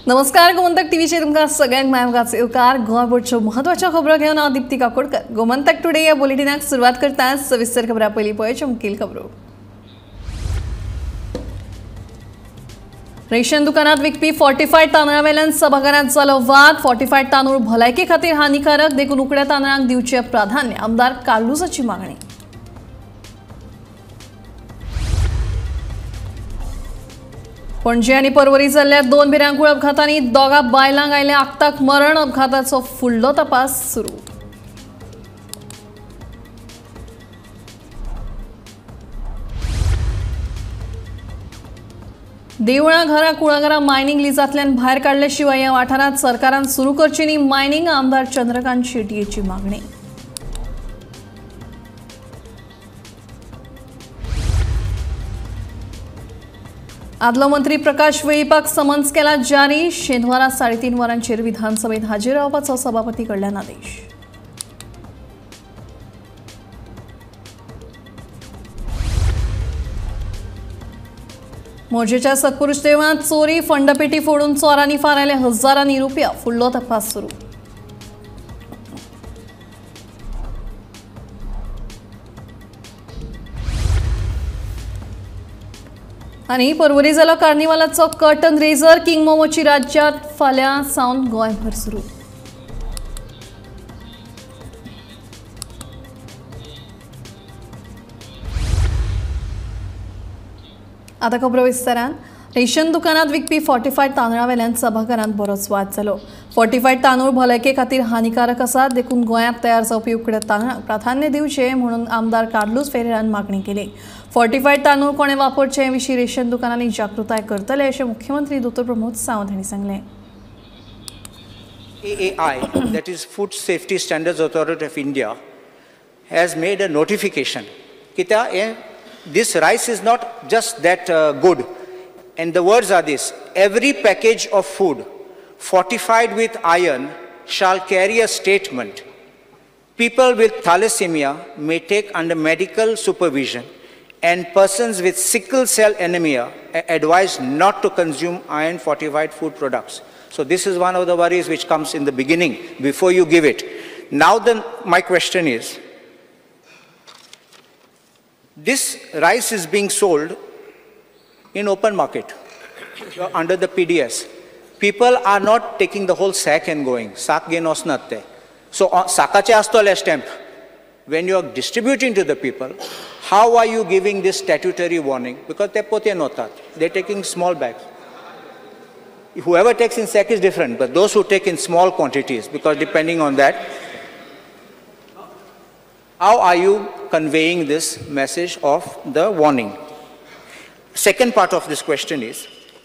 नमस्कार, गोमंतक टीव्हीचेर तुमकां सगळ्यांक मायमगाचो येवकार. गोंयभरच्यो म्हत्वाच्यो खबरो घेवन हांव दीप्ती काकोडकर. गोमंतक टुडे ह्या बुलेटिनाक सुरवात करता. सविस्तर खबरां पयलीं पळोवच्यो मुखेल खबरो. रेशन दुकानात विकपी फॉर्टिफायड तांदळावेल्यान सभाघरांत जालो वाद. फॉर्टिफायड तांदूळ भलायके खातीर हानिकारक देखून उकड्या तांदळांक दिवचें प्राधान्य, आमदार कार्लुसाची मागणी. पणजे आनी पर्वरी जाल्ल्या दोन भिरांकूळ अपघातांनी दोगा बायलांक आयलें आक्ताक मरण. अपघाताचो फुडलो तपास सुरू. देवळां, घरां, कुळागरां मायनिंग लिजांतल्यान भायर काडले शिवाय ह्या वाठारांत सरकारान सुरू करची न्ही मायनिंग, आमदार चंद्रकांत शेटयेची मागणी. आदलो मंत्री प्रकाश वेळीपाक समन्स केला जारी. शेनवारा 3:30 वरांचेर विधानसभेत हाजीर रावपाचो सभापती कडल्यान आदेश. मोर्जेच्या सत्पुरुष देवळांत चोरी. फंडपेटी फोडून चोरांनी फारायले हजारांनी रुपया. फुडलो तपास सुरू. आनी पर्वरी जालो कार्निवालाचो कर्टन रेझर. किंग मोमोची राज्यात फाल्यां सावन गोंयभर सुरू. आतां खबरो विस्तारान. रेशन दुकानात विकपी फॉर्टिफायड तांदळावेल्यान सभाघरांत बरोच वाद जालो. फॉर्टिफायड तांदूळ भलायके खातीर हानिकारक आसा देखून गोंयांत तयार जावपी उकड्या तांदळांक प्राधान्य दिवचें म्हणून आमदार कार्लूस फेरेरान मागणी केली. फॉर्टिफायड तांदूळ कोणें वापरचे हे विशीं रेशन दुकानांनी जागृताय करतले अशें मुख्यमंत्री दोतोर प्रमोद सावंत हांणी सांगलें. AAI, that is Food Safety Standards Authority of India, has made a notification. कित्याक हें this rice is not just that good. And the words are this: every package of food fortified with iron shall carry a statement. People with thalassemia may take under medical supervision, and persons with sickle cell anemia are advised not to consume iron fortified food products. So this is one of the worries which comes in the beginning before you give it. Now then, my question is, this rice is being sold in open market under the PDS. People are not taking the whole sack and going. Sack घेवन वचनात ते. So साकाचे आसतले stamp. When you are distributing to the people, how are you giving this statutory warning? Because ते पोतयेन वतात. They are taking small bags. Whoever takes in sack is different, but those who take in small quantities, because depending on that, how are you conveying this message of the warning? Second part of this question is,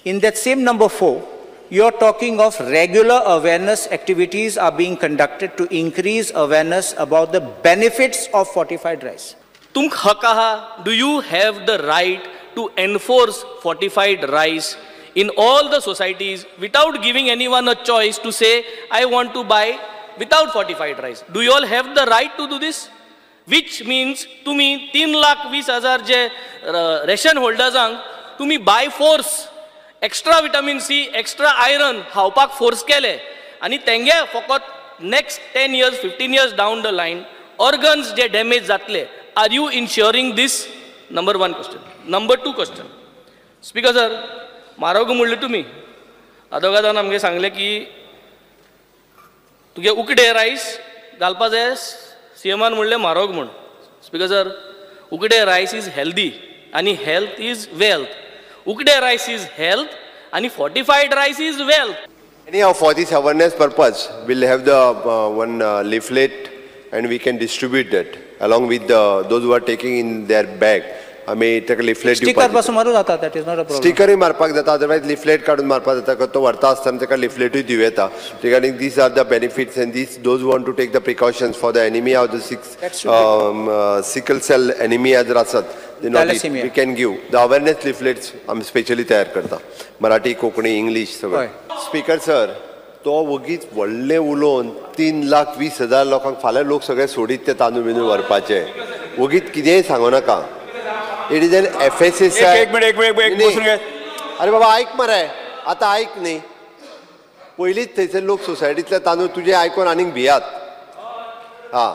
in that same number 4, you are talking of regular awareness activities are being conducted to increase awareness about the benefits of fortified rice. Tum हक आहा, do you have the right to enforce fortified rice in all the societies without giving anyone a choice to say, I want to buy without fortified rice? Do you all have the right to do this? Which means तुम्ही 3,20,000 जे ration होल्डर्सांक तुम्ही by force extra vitamin C, extra iron खावपाक force केले आनी तेंगे फकत next 10 years 15 years down the line organs J damage जातले. Are you ensuring this? Number 1 question. Number 2 question. Speaker sir, म्हारोग म्हणले तुमी आदोगादान आमगे सांगलें की तुगे उकडे रायस घालपा जाय. सीएमान म्हणलें म्हारोग म्हूण. स्पीकर सर, उकडे रायस is healthy आनी हेल्थ is wealth. उकडे rice is health आनी fortified rice is wealth. Anyhow, for this awareness purpose, we'll have the one leaflet and we can distribute that along with the those who are taking in their bag. आमी ताका leaflet sticker पासून मारूं जाता, that is not a problem. स्टिकरूय मारपाक जाता, otherwise leaflet काडून मारपाक जाता. तो व्हरता आसतना ताका लिफलेटूय दिवं येता regarding these are the benefits and these those want to take the precautions for the anaemia or the sickle cell anaemia जर आसत, we can give the awareness leaflets. आमी स्पेशली तयार करता, मराठी, कोंकणी, इंग्लीश सगळें. स्पीकर सर, तो वगीच व्हडलें उलोवन 3,20,000 लोकांक फाल्यां लोक सगळे सोडीत ते तांदूळ बिंदूळ व्हरपाचे. वगीच कितेंय सांगू नाका. It is an FSSAI. एक मिनिट, एक मिनिट, एक बसून घे. अरे बाबा ऐक मरे, आता ऐक न्ही. पयलींच थंयसर लोक सोसायटींतले तांदूळ तुजे आयकून आनीक भियात. हां,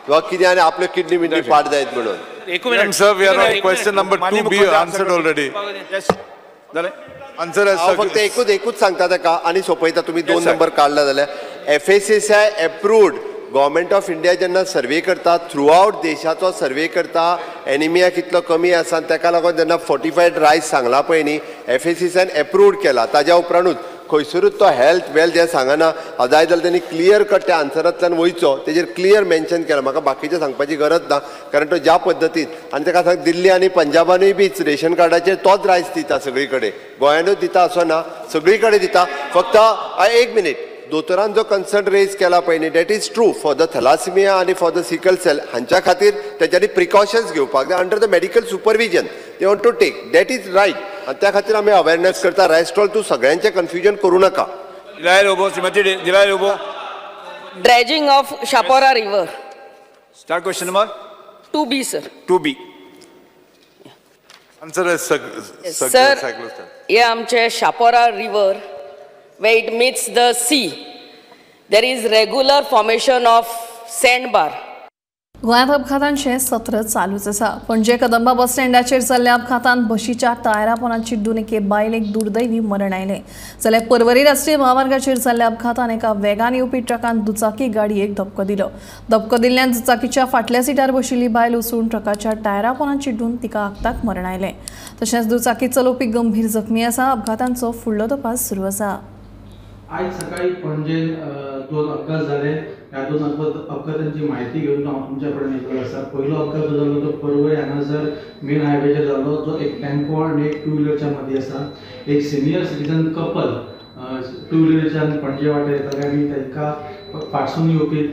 किंवा कितें आनी आपल्यो किडनी बिडनी पाड जायत म्हणून. एक sir, we are on question number 2B answered already. Answer हांव फक्त एकूच एकूच सांगता ताका आनी सोंपयता. तुमी 2 नंबर काडला जाल्यार FSSAI approved government of India जेन्ना सर्वे करता, थ्रू आउट देशाचो सर्वे करता, एनिमिया कितलो कमी आसा आनी ताका लागून जेन्ना फोर्टिफायड रायस सांगला पळय न्ही, FSSAI approved केला. ताज्या उपरांतूच खंयसरूच तो हेल्थ वेल्थ हें सांगना. जाय जाल्यार तेणी क्लियर कट त्या आन्सरांतल्यान वयचो, तेजेर क्लियर मेन्शन केला. म्हाका बाकीचें सांगपाची गरज ना, कारण तो ज्या पद्दतीन आनी ताका सांग दिल्ली आनी पंजाबानूय बी रेशन कार्डाचेर तोच रायस दिता सगळी कडेन, गोंयानूच दिता असो ना, सगळी कडेन दिता. फक्त एक मिनीट, दोतोरान जो कन्सर्न रेज केला पळय न्ही, that is true for the thalassemia आनी फॉर the sickle sell, हांच्या खातीर तेच्यांनी प्रिकॉशन्स घेवपाक जाय under the medical supervision they want to take, that is right. आनी त्या खातीर आमी अवेरनेस करता. रायस स्टॉल तूं सगळ्यांचें कन्फ्युजन करूं नाका. Delilah Lobo, Shrimati Delilah Lobo. Dredging of Chapora river. Start question number 2B sir. 2B. Answer is sir, हे आमचे Chapora river where it meets the sea, there is regular formation of sandbar. गोंयांत अपघातांचें सत्र चालूच आसा. पणजे कदंबा बस स्टँडाचेर जाल्ल्या अपघातांत बशीच्या टायरा पोंदा चिड्डून एके बायलेक दुर्दैवी मरण आयलें. जाल्यार पर्वरी राष्ट्रीय म्हामार्गाचेर जाल्ल्या अपघातान एका वेगान येवपी ट्रकान दुचाकी गाडयेक धपको दिलो. धपको दिल्ल्यान दुचाकीच्या फाटल्या सिटार बशिल्ली बायल उसळून ट्रकाच्या टायरा पोंदा चिड्डून तिका आक्ताक मरण आयलें. तशेंच दुचाकी चलोवपी गंभीर जखमी आसा. अपघातांचो फुडलो तपास सुरू आसा. आज सकाळी पणजेन 2 अपघात जाले. ह्या 2 अपघातांची माहिती घेवन हांव तुमच्या कडेन येयल्लो आसा. पयलो अपघात जो जालो तो पर्वरी हांगासर मेन हायवेचेर जालो, जो एक टेम्पो आनी एक टू व्हिलरच्या मदीं आसा. एक सिनियर सिटीजन कपल टू व्हिलरच्यान पणजे वाटेर येताले आनी तांकां फाटसून येवपी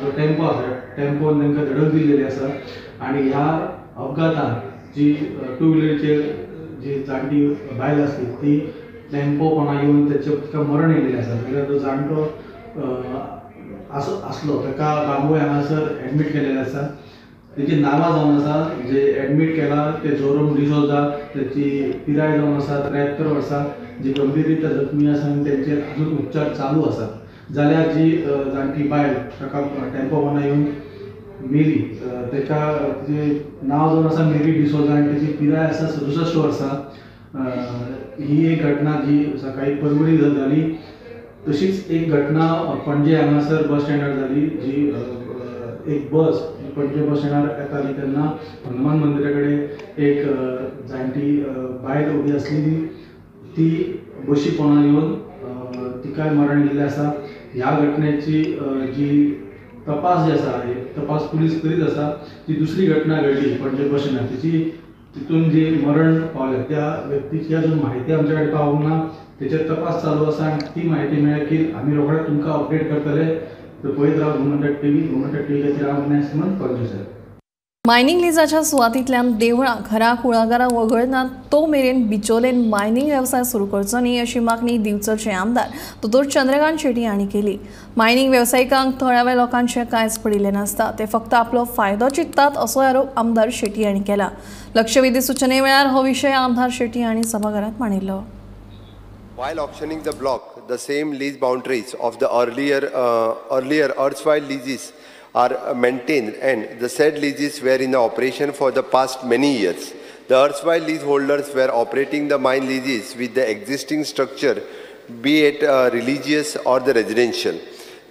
जो टेम्पो आसा, टेम्पोन तांकां धडक दिल्लेली आसा. आनी ह्या अपघातान जी टू व्हिलरचेर जी जाणटी बायल आसली ती टेम्पो कोणा येवन तेचे तिका मरण येयलेलें आसा. जाल्यार तो जाणटो आसलो ताका बांबोळे हांगासर एडमीट केलेलें आसा. तेजी नांवां जावन आसा, जे एडमीट केला ते जोरोम डिसोजा, तेची पिराय जावन आसा 73 वर्सां, जी गंभीर रित्या जखमी आसा आनी तेंचेर अजून उपचार चालू आसात. जाल्यार जी जाणटी बायल ताका टेम्पो कोणा येवन मेली, ताका तिचें नांव जावन आसा मेरी डिसोजा आनी तेची पिराय आसा 67 वर्सां. ही एक घटना जी सकाळी पर्वरी जाली. तशीच एक घटना पणजे हांगासर बस स्टँडार जाली, जी एक बस पणजे बस स्टँडार येताली तेन्ना हनुमान मंदिरा कडेन एक जाणटी बायल उबी आसली, ती बशी पोंदा येवन तिकाय मरण येयल्लें आसा. ह्या घटनेची जी तपास जी आसा, तपास पुलीस करीत आसा. ती दुसरी घटना घडली पणजे बस स्टँडार, तिची तितून जी मरण पावल्या त्या व्यक्तीची अजून माहिती आमच्या कडेन पावूंक ना. तेचेर तपास चालू आसा आनी ती म्हायती मेळ्ळी की आमी रोखडेच तुमकां अपडेट करतले. तर पळयत राव गोमंतक टीव्ही. गोमंतक टीव्ही खातीर हांव विनय सुमन, पणजे सर. मायनिंग लिजाच्या सुवातींतल्यान देवळां, घरां, कुळागरां वगळनात तो मेरेन बिचोलेन मायनिंग वेवसाय सुरू करचो न्ही अशी मागणी दिवचलचे आमदार दोतोर चंद्रकांत शेट्टी हांणी केली. मायनिंग वेवसायिकांक थळाव्या लोकांचें कांयच पडिल्लें नासता, ते फक्त आपलो फायदो चिंततात असो आरोप आमदार शेट्टी हांणी केला. लक्षवेधी सुचने वेळार हो विशय आमदार शेट्टी हांणी सभाघरांत मांडिल्लो. While auctioning the block, the same lease boundaries of the earlier erstwhile leases are maintained, and the said leases were in operation for the past many years. The erstwhile leaseholders were operating the mine leases with the existing structure, be it religious or the residential.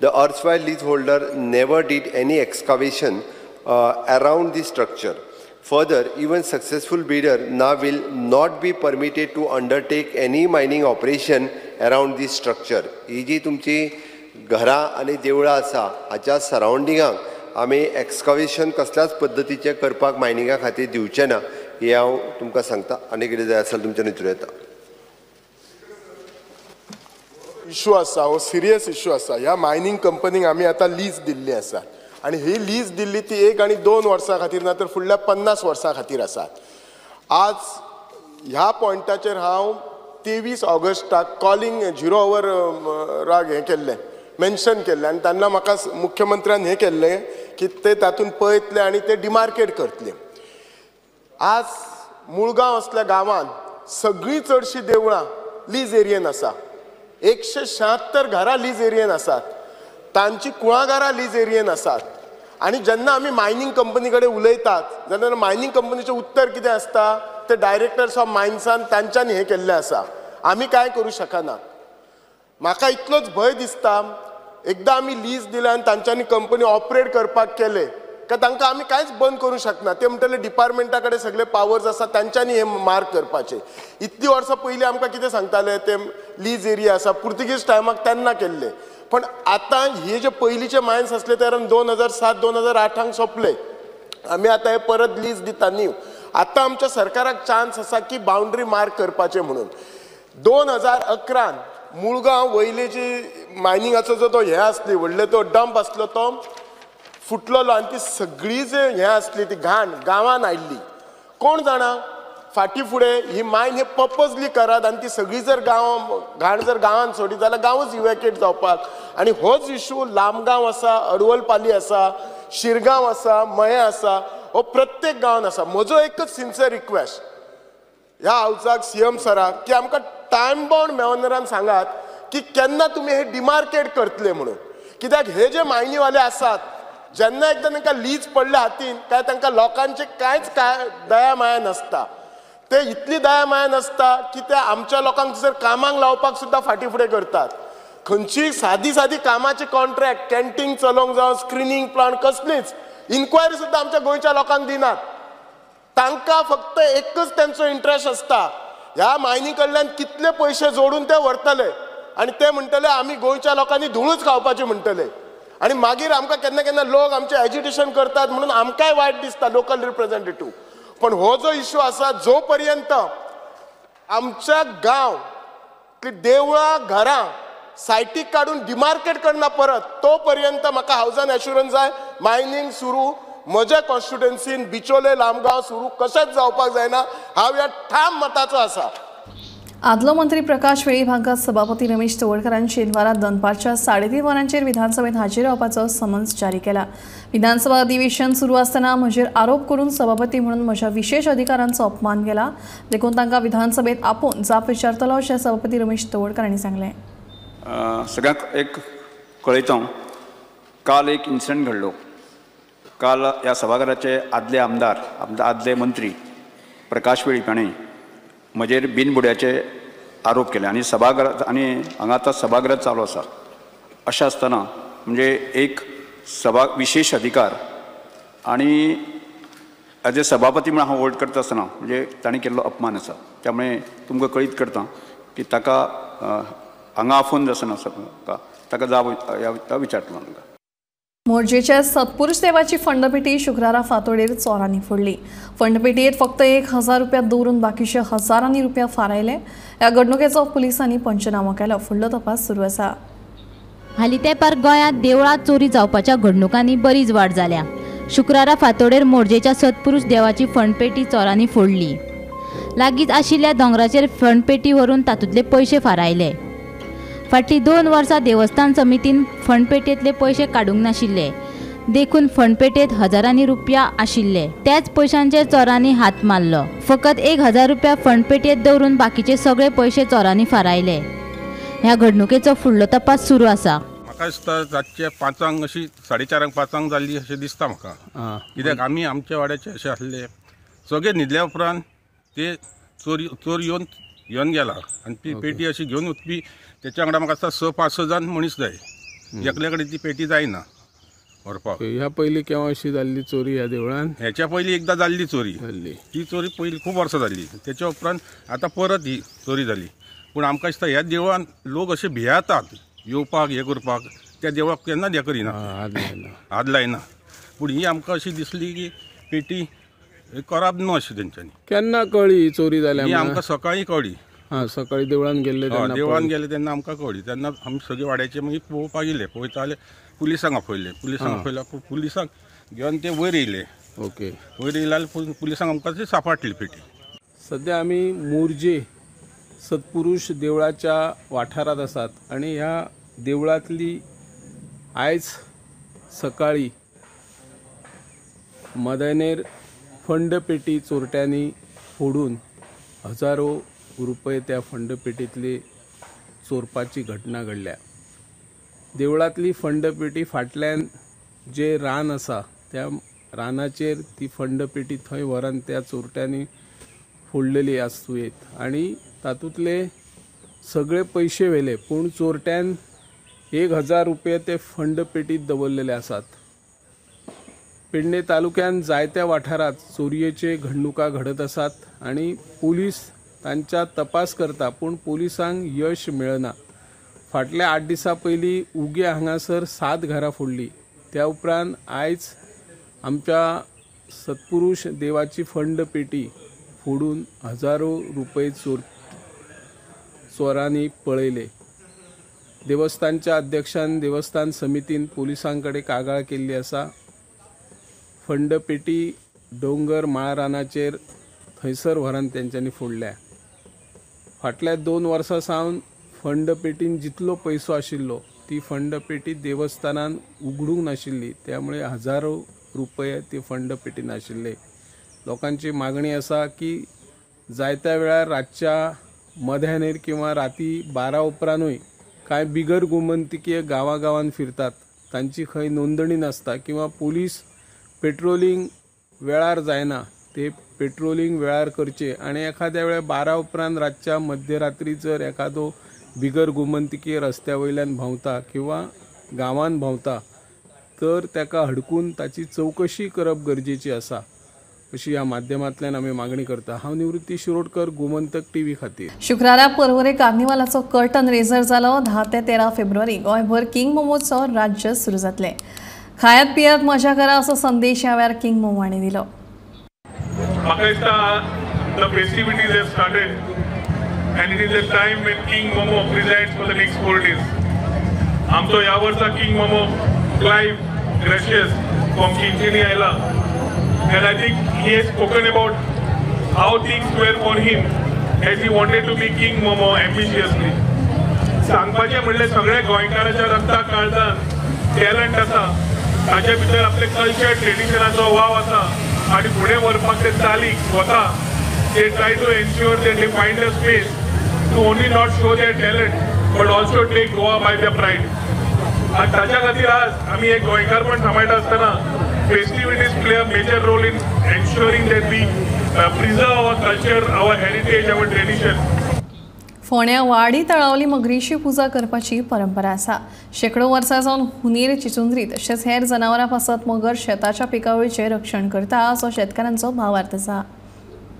The erstwhile leaseholder never did any excavation around the structure. Further, even successful bidder now will not be permitted to undertake any mining operation around this structure. ही जी तुमची घरां आनी देवळां आसा हाच्या सरावंडिंगाक आमी excavation कसल्याच पद्दतीचें करपाक मायनिंगा खातीर दिवचें ना, हें हांव तुमकां सांगता. आनी कितें जाय आसल्यार तुमच्यान विचारूं येता. इशू आसा, हो सिरियस इशू आसा. ह्या मायनिंग कंपनीक आमी आतां लीज दिल्ली आसा आनी ही लीज दिल्ली ती 1 आनी 2 वर्सां खातीर ना तर फुडल्या 50 वर्सां खातीर आसा. आज ह्या पॉयंटाचेर हांव 23 ऑगस्टाक कॉलिंग 0 our राग हें केल्लें, मेन्शन केल्लें आनी तेन्ना म्हाका मुख्यमंत्र्यान हें केल्लें की ते तातूंत पळयतले आनी ते डिमार्केट करतले. आज मुळगांव असल्या गांवांत सगळीं चडशीं देवळां लीज एरियेन आसा. 176 घरां लीज एरियेन आसात, तांची कुळागरां लीज एरियेन आसात. आनी जेन्ना आमी मायनींग कंपनी कडेन उलयतात जाल्यार मायनींग कंपनीचें उत्तर कितें आसता, ते डायरेक्टर्स ऑफ मायन्सान तांच्यांनी हें केल्लें आसा, आमी कांय करूं शकना. म्हाका इतलोच भंय दिसता, एकदां आमी लीज दिल्या आनी तांच्यांनी कंपनी ऑपरेट करपाक केले काय तांकां आमी कांयच बंद करूं शकना. ते म्हणटले डिपार्टमेंटा कडेन सगळे पावर्स आसा, तांच्यांनी हे मार्क करपाचे. इतलीं वर्सां पयलीं आमकां कितें सांगताले, ते लीज एरिया आसा, पुर्तुगीज टायमाक तेन्ना केल्ले. पण आतां हे जे पयलींचे मायन्स आसले ते 2007 2008 सोंपले. आमी आतां हे परत लीज दिता न्यू. आतां आमच्या सरकाराक चान्स आसा की बाउंड्री मार्क करपाचे म्हणून. 2011 मुळगांव वयले जी मायनिंगाचो जो तो हे आसली व्हडले तो डंप आसलो तो फुटलेलो आनी ती सगळी जे हें आसली ती घाण गांवान आयिल्ली. कोण जाणा फाटीं फुडें ही मायन हे पर्पजली करात आनी ती सगळी जर गांव घाण जर गांवान सोडली जाल्यार गांवूच इवॅक्युएट जावपाक. आनी होच इशू लामगांव आसा, अडवलपाली आसा, शिरगांव आसा, मयें आसा, हो प्रत्येक गांवान आसा. म्हजो एकच सिन्सियर रिक्वेस्ट ह्या हावजाक, सीएम सराक, की आमकां टायम बाउंड मॅनरान सांगात की केन्ना तुमी हे डिमार्केट करतले म्हणून. कित्याक हे जे मायनीवाले आसात जेन्ना एकदां तांकां लीज पडल्या हातीन काय तांकां लोकांचे कांयच काय दया माया नासता. ते इतली दया माया नासता की ते आमच्या लोकांक जर कामाक लावपाक सुद्दां फाटीं फुडें करतात. खंयची सादी सादी कामाची कॉन्ट्रॅक्ट, कॅन्टीन चलोवंक जावं, स्क्रिनींग प्लांट, कसलीच इन्क्वायरी सुद्दां आमच्या गोंयच्या लोकांक दिनात. तांकां फक्त एकच तेंचो इंट्रस्ट आसता, ह्या मायनी कडल्यान कितले पयशे जोडून ते व्हरतले आनी ते म्हणटले आमी गोंयच्या लोकांनी धुळूच खावपाची म्हणटले. आनी मागीर आमकां केन्ना केन्ना लोक आमचें एजिटेशन करतात म्हणून आमकांय वायट दिसता लोकल रिप्रेझेंटेटीव. पण हो जो इशू आसा, जो पर्यंत आमच्या गांव देवळां घरां सायटीक काडून डिमार्केट करना परत, तो पर्यंत म्हाका हावजान एश्युरन्स जाय मायनींग सुरू म्हज्या कॉन्स्टिट्युएन्सीन बिचोले लामगांव सुरू कशेंच जावपाक जायना, हांव ह्या ठाम मताचो आसा. आदलो मंत्री प्रकाश वेळीप हांकां सभापती रमेश तवडकारान शेनवारा दनपारच्या 3:30 वरांचेर विधानसभेत हाजीर रावपाचो समन्स जारी केला. विधानसभा अधिवेशन सुरू आसतना म्हजेर आरोप करून सभापती म्हणून म्हज्या विशेष अधिकारांचो अपमान केला, देखून तांकां विधानसभेत आपोवन जाप विचारतलो अशें सभापती रमेश तवडकार हांणी सांगलें. सगळ्यांक एक कळयता, काल एक इन्सिडंट घडलो. काल ह्या सभाघराचे आदले आमदार, आदले मंत्री प्रकाश वेळीप हांणी म्हजेर बिनबुड्याचे आरोप केले आनी सभाघरात आनी हांगा आतां सभागृह चालू आसा. अशें आसतना म्हणजे एक सभा विशेष अधिकार आनी एज ए सभापती म्हणून हांव होल्ड करता आसतना म्हणजे तांणी केल्लो अपमान आसा. त्यामुळे तुमकां कळीत करता की ताका हांगा आफोवन आसना ताका जाप विचारतलो तांकां. मोरजेच्या सत्पुरुष देवाची फंडपेटी शुक्रारा फांतोडेर चोरांनी फोडली. फंडपेटयेत फक्त 1000 रुपया दवरून बाकीचे हजारांनी रुपया फारायले. ह्या घडणुकेचो पुलिसांनी पंचनामो केलो. फुडलो तपास सुरू आसा. हालीं तेंपार गोंयांत देवळां चोरी जावपाच्या घडणुकांनी बरीच वाड जाल्या. शुक्रारा फांतोडेर मोरजेच्या सत्पुरुष देवाची फंडपेटी चोरांनी फोडली. लागींच आशिल्ल्या दोंगराचेर फंडपेटी व्हरून तातूंतले पयशे फारायले. फाटलीं 2 वर्सां देवस्थान समितीन फंडपेटयेंतले पयशे काडूंक नाशिल्ले, देखून फंडपेटयेंत हजारांनी रुपया आशिल्ले. त्याच पयशांचेर चोरांनी हात मारलो. फकत 1000 रुपया फंडपेटयेंत दवरून बाकीचे सगळे पयशे चोरांनी फारायले. ह्या घडणुकेचो फुडलो तपास सुरू आसा. म्हाका दिसता रातचे 5 अशी 4:30 5 जाल्ली अशें दिसता म्हाका. कित्याक आमी आमच्या वाड्याचे अशें आसले सगळे न्हिदल्या उपरांत ते चोर येवन गेला आनी ती पेटी अशी घेवन वचपी. तेच्या वांगडा म्हाका दिसता 6-5 जाण मनीस जाय, एकल्या कडेन ती पेटी जायना व्हरपाक. ह्या पयलीं केन्ना अशी जाल्ली चोरी ह्या देवळान? ह्याच्या पयलीं एकदां जाल्ली चोरी, ती चोरी पयलीं खूब वर्सां जाल्ली. तेच्या उपरांत आतां परत ही चोरी जाली. पूण आमकां दिसता ह्या देवळान लोक अशे भियेतात येवपाक, हें करपाक. त्या देवळाक केन्ना हें करिना, हात लायना. पूण ही आमकां अशी दिसली की पेटी कराब न्हू अशें तेंच्यांनी. केन्ना कळ्ळी चोरी जाल्या? ही आमकां सकाळीं कळ्ळी. हां, सकाळीं देवळान गेल्ले तेन्ना? देवळान गेले तेन्ना आमकां कळ्ळी. तेन्ना आमी सगळे वाड्याचे मागीर पळोवपाक येयले. पळयता जाल्यार पुलिसांक आपयले. पुलिसांक आपयले, पुलिसांक घेवन ते वयर येयले. ओके, वयर येयले जाल्यार पुलिसांक आमकां ती सापडली पेटी. सद्या आमी मोरजे सत्पुरुष देवळाच्या वाठारांत आसात आनी ह्या देवळांतली आयज सकाळीं मदनेर फंडपेटी चोरट्यांनी फोडून हजारो रुपये त्या फंडपेटींतले चोरपाची घटना घडल्या. देवळांतली फंडपेटी फाटल्यान जे रान आसा त्या रानाचेर ती फंडपेटी थंय व्हरून त्या चोरट्यांनी फोडलेली आसूं येत आनी तातूंतले सगळे पयशे व्हेले, पूण चोरट्यान 1000 रुपये ते फंडपेटीत दवरलेले आसात. पेडणे तालुक्यान जायत्या वाठारांत चोरयेचे घडणुका घडत आसात आनी पुलीस तांच्या तपास करता, पूण पुलिसांक यश मेळना. फाटल्या 8 दिसां पयलीं उगे हांगासर 7 घरां फोडली. त्या उपरांत आयज आमच्या सत्पुरुष देवाची फंडपेटी फोडून हजारो रुपये चोरांनी पळयले. देवस्थानच्या अध्यक्षान देवस्थान समितीन पुलिसां कडेन कागाळ केल्ली आसा. फंडपेटी डोंगर माळरानाचेर थंयसर व्हरून तेंच्यांनी फोडल्या. फाटल्या 2 वर्सां सावन फंडपेटीन जितलो पयसो आशिल्लो ती फंडपेटी देवस्थानान उगडूंक नाशिल्ली, त्यामुळे हजारो रुपये ती फंडपेटीन आशिल्ले. लोकांची मागणी आसा की जायत्या वेळार रातच्या मध्यानेर किंवा राती 12 उपरांतूय कांय बिगर गोमंतकीय गांवागांवान फिरतात, तांची खंय नोंदणी नासता किंवा पुलीस पेट्रोलिंग वेळार जायना, ते पेट्रोलिंग वेळार करचे आनी एखाद्या वेळार 12 उपरांत रातच्या मध्यरात्री जर एखादो बिगर गोमंतकीय रस्त्या वयल्यान भोंवता किंवा गांवान भोंवता तर ताका हडकून ताची चवकशी करप गरजेची आसा, अशी ह्या माध्यमांतल्यान आमी मागणी करता. हांव निवृत्ती शिरोडकर, गोमंतक टीव्ही खातीर. शुक्रारा पर्वरे कार्निवालाचो कर्टन रेजर जालो. 10 ते 13 फेब्रुवारी गोंयभर किंग मोमोत्सव राज्य सुरू जातले. खायात पियात मजा करा असो संदेश ह्या वेळार किंग मोमो हांणी दिलो. म्हाका दिसता the festivities have started and it is the time when King Momo presides for the next 4 days. आमचो ह्या वर्सा King Momo Clive Gracious from Chinchinim आयला. And I think he has spoken about how things were for him as he wanted to be King Momo ambitiously. सांगपाचें म्हणल्यार सगळ्या गोंयकाराच्या रक्ता काळजान talent आसा, ताचे भितर आपले कल्चर ट्रेडिशनाचो वाव आसा आनी फुडें व्हरपाक ते चालीक स्वता they try to ensure that they find a space to only not show their talent but also take Goa by their pride. आनी ताच्या खातीर आज आमी एक गोंयकारपण सांबाळटा आसतना festivities play a major role in ensuring that we preserve our culture, our heritage, our tradition. फोंड्या वाडी तळावली मगरीची पुजा करपाची परंपरा आसा. शेकडो वर्सां जावन हुनीर, चिचुंद्री तशेंच हेर जनावरां पासत मगर शेताच्या पिकावळीचें रक्षण करता असो शेतकारांचो भावार्थ आसा.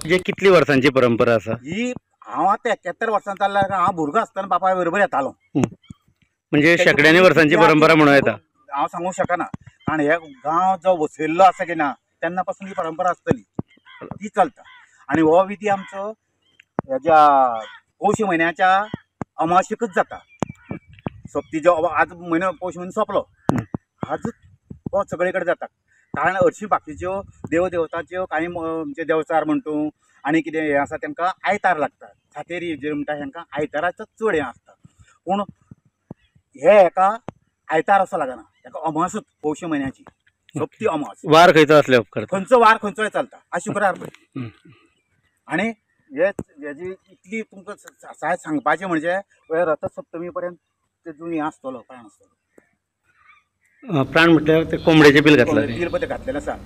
कितली वर्सांची परंपरा आसा ही? हांव आतां 71 वर्सां चल्ला. हांव भुरगो आसतना बापाय बरोबर येतालो. म्हणजे शेकड्यांनी वर्सांची परंपरा म्हणूं येता. हांव सांगूंक शकना, कारण हे गांव जो वसयल्लो आसा की ना तेन्ना पासून ही परंपरा आसतली, ती चलता. आनी हो विधी आमचो हेज्या पौष म्हयन्याच्या अमावशेकच जाता. सोंपती जो आज म्हयनो पौष म्हयनो सोंपलो, आज हो सगळे कडेन जाता. कारण हरशीं बाकीच्यो देव देवताच्यो कांय म्हणजे देवचार म्हणटू आनी कितें हें आसा तांकां आयतार लागता, सातेरी जे म्हणटा तांकां आयताराचो चड हें आसता. पूण हे हेका आयतार असो लागना, हेका अमावसूच पौष म्हयन्याची सोंपती अमावस. वार खंयचो आसले उपकारता, खंयचो वार खंयचोय चलता. आज शुक्रार पळय. आनी हे हेजी इतली तुमकां सायज सांगपाचें म्हणजे रथसप्तमी पर्यंत तेजून हें आसतलो, प्राण आसतलो. प्राण म्हटल्यार ते कोंबडेचें बील घातलें, बील पळय घातलेलें आसा.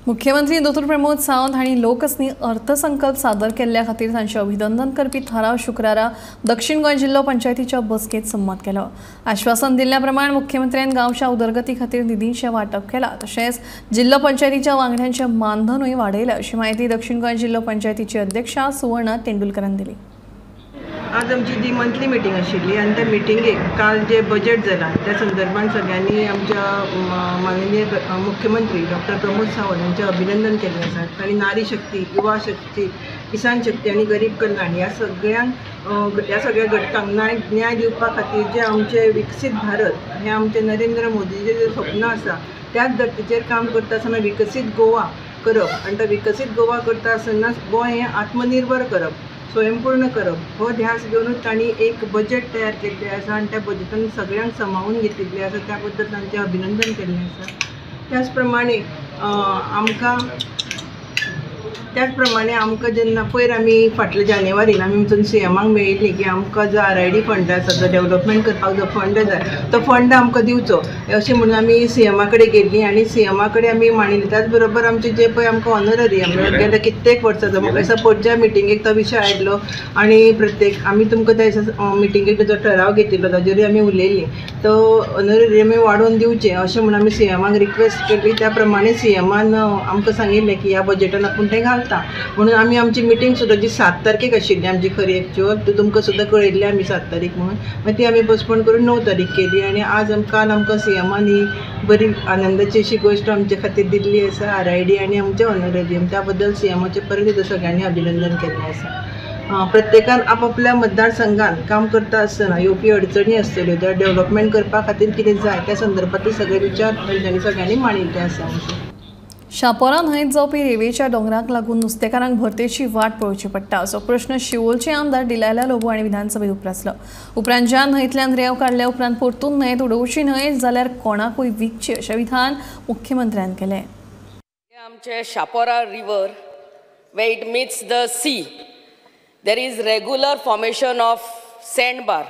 मुख्यमंत्री दोतोर प्रमोद सावंत हांणी लोकसनी अर्थसंकल्प सादर केल्ल्या खातीर तांचें अभिनंदन करपी थाराव शुक्रारा दक्षिण गोंय जिल्लो पंचायतीच्या बसकेंत संमत केलो. आश्वासन दिल्ल्या प्रमाण मुख्यमंत्र्यान गांवच्या उदरगती खातीर निधींचें वांटप केलां, तशेंच जिल्लो पंचायतीच्या वांगड्यांचें मानधनूय वाडयलें अशी म्हायती दक्षिण गोंय जिल्लो पंचायतीची अध्यक्षा सुवर्णा तेंडुलकरान दिली. आज आमची जी मंथली मिटींग आशिल्ली आनी त्या मिटिंगेक काल जे बजेट जाला त्या संदर्भात सगळ्यांनी आमच्या माननीय मुख्यमंत्री डॉक्टर प्रमोद सावंत हांचें अभिनंदन केल्लें आसा. तांणी नारी शक्ती, युवा शक्ती, किसान शक्ती आनी गरीब कल्याण ह्या सगळ्यांक ह्या सगळ्या घटकांक न्याय दिवपा खातीर जे आमचे विकसीत भारत हें आमचे नरेंद्र मोदीचें जें स्वप्न आसा त्याच धर्तीचेर काम करता आसतना विकसीत गोवा करप आनी तो विकसीत गोवा करता आसतना गोंय हें आत्मनिर्भर करप, स्वयंपूर्ण करप हो ध्यास घेवनूच तांणी एक बजेट तयार केल्लें आसा आनी त्या बजेटान सगळ्यांक समावून घेतिल्लें आसा, त्या बद्दल तांचें अभिनंदन केल्लें आसा. त्याच प्रमाणे आमकां त्याच प्रमाणे आमकां जेन्ना पयर आमी फाटल्या जानेवारीन आमी वचून सीएमाक मेळिल्ली की आमकां जो RID fund आसा, जो डेवलपमेंट करपाक जो फंड जाय तो फंड आमकां दिवचो अशें म्हणून आमी सीएमा कडेन गेल्ली आनी सीएमा कडेन आमी मांडिल्ली. त्याच बरोबर आमचे जे पळय आमकां ऑनररी गेल्या कित्येक वर्सां म्हाका दिसता पणज्या मिटिंगेक तो विशय आयलो आनी प्रत्येक आमी तुमकां त्या दिसा मिटिंगेक जो ठराव घेतिल्लो ताजेरूय आमी उलयल्ली, तो ऑनररी आमी वाडोवन दिवचें अशें म्हणून आमी सीएमाक रिक्वेस्ट केली. त्या प्रमाणे सीएमान आमकां सांगिल्लें की ह्या बजेटान आपूण तें घालता म्हणून आमी आमची मिटींग सुद्दां जी 7 तारखेक आशिल्ली आमची खरी एक्चुअल ती तुमकां सुद्दां कळयल्ली आमी 7 तारीख म्हणून, मागीर ती आमी पोस्टपोन करून 9 तारीख केली आनी आज काल आमकां सीएमान ही बरी आनंदाची अशी गोश्ट आमचे खातीर दिल्ली आसा, RID आनी आमचें ऑनररियम. त्या बद्दल सीएमाचें परत एकदां सगळ्यांनी अभिनंदन केल्लें आसा. प्रत्येकान आपापल्या मतदारसंघान काम करता आसतना येवपी अडचणी आसतल्यो त्या डेवलपमेंट करपा खातीर कितें जाय त्या संदर्भांतले सगळे विचार तांच्यांनी सगळ्यांनी मांडिल्ले आसा. शापोरा न्हंयेंत जावपी रेंवेच्या दोंगराक लागून नुस्तेकारांक भरतेची वाट पळोवची पडटा असो प्रश्न शिवोलचे आमदार डिलायला लोबो हांणी विधानसभेत उप्रासलो. उपरांत ज्या न्हंयेंतल्यान रेंव काडल्या उपरांत परतून न्हंयेंत उडोवची न्हय जाल्यार कोणाकूय विकची अशें विधान मुख्यमंत्र्यान केलें. आमचे Chapora river where it meets the sea there is regular formation of sand bar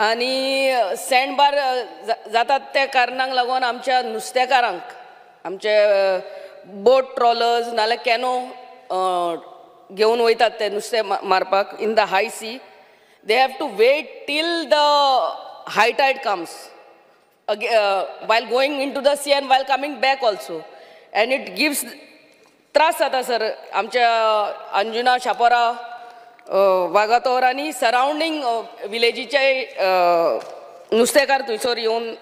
आनी सँड बार जातात त्या कारणाक लागून आमच्या नुस्तेकारांक आमचे बोट ट्रॉलर्स नाल्यार कॅनो घेवन वयतात ते नुस्तें मारपाक in the high sea. They have to wait till the high tide comes while going into the sea and while coming back also, and it gives त्रास जाता सर आमच्या अंजुना, शापोरा, वागातोर आनी सरावंडींग विलेजीचे नुस्तेकार थंयसर येवन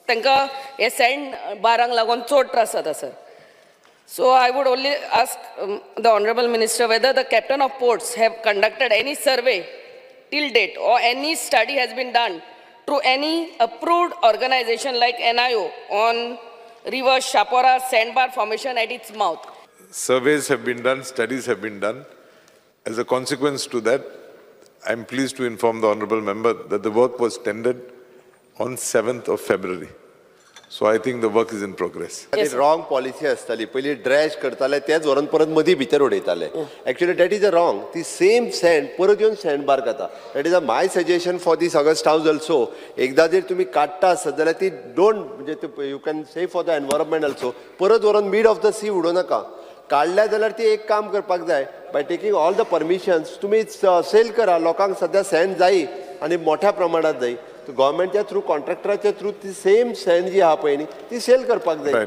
तांकां हे सँड बारांक लागून चड त्रास जाता sir. So I would only ask the honourable minister whether the captain of ports have conducted any survey till date or any study has been done through any approved organisation like NIO on river Chapora sandbar formation at its mouth. Surveys have been done, studies have been done. As a consequence to that, I am pleased to inform the honourable member that the work was tendered on 7th of February. So I think the work is in progress. Wrong policy आसताली, पयलीं dredge करताले तेच व्हरून परत मदीं भितर उडयताले. Actually that is a wrong. ती same send परत येवन सँड बार खाता. That is a my suggestion for this august house also. एकदां जर तुमी काडटा आसत जाल्यार ती don't, म्हणजे you can say for the environment also, परत व्हरून मीड ऑफ the सी उडोवं नाका. काडल्या जाल्यार ती एक काम करपाक जाय, by taking all the permissions तुमी सेल करा. लोकांक सद्या सँड जायी आनी मोठ्या प्रमाणात जायी. गव्हर्मेंटच्या थ्रू, कॉन्ट्रॅक्टराच्या थ्रू ती सेम सँड जी आहा पळय न्ही ती सेल करपाक जाय.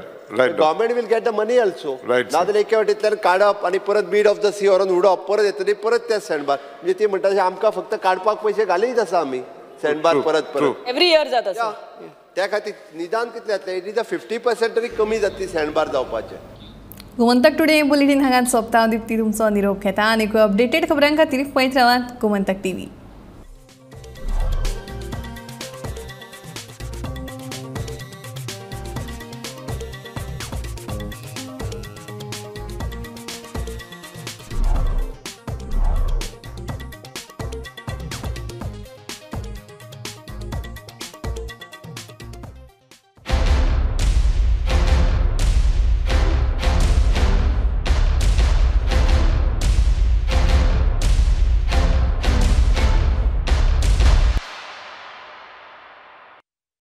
Government will get the money also. नाजाल्यार एके वाटेंतल्यान काडप आनी परत मीड ऑफ the सी व्हरून उडोवप, परत येतली परत ते सँड बार. म्हणजे ती म्हणटा आमकां फक्त काडपाक पयशे घालीत आसा आमी सँड बार परत परत एवरी इयर जाता. त्या खातीर निदान कितलें जातलें, it is a 50% तरी कमी जातली सँड बार जावपाचें. गोमंतक टुडे बुलेटीन हांगात सोंपता. दीप्ती तुमचो निरोप घेता आनी अपडेटेड खबरां खातीर पळयत रावात गोमंतक टीव्ही.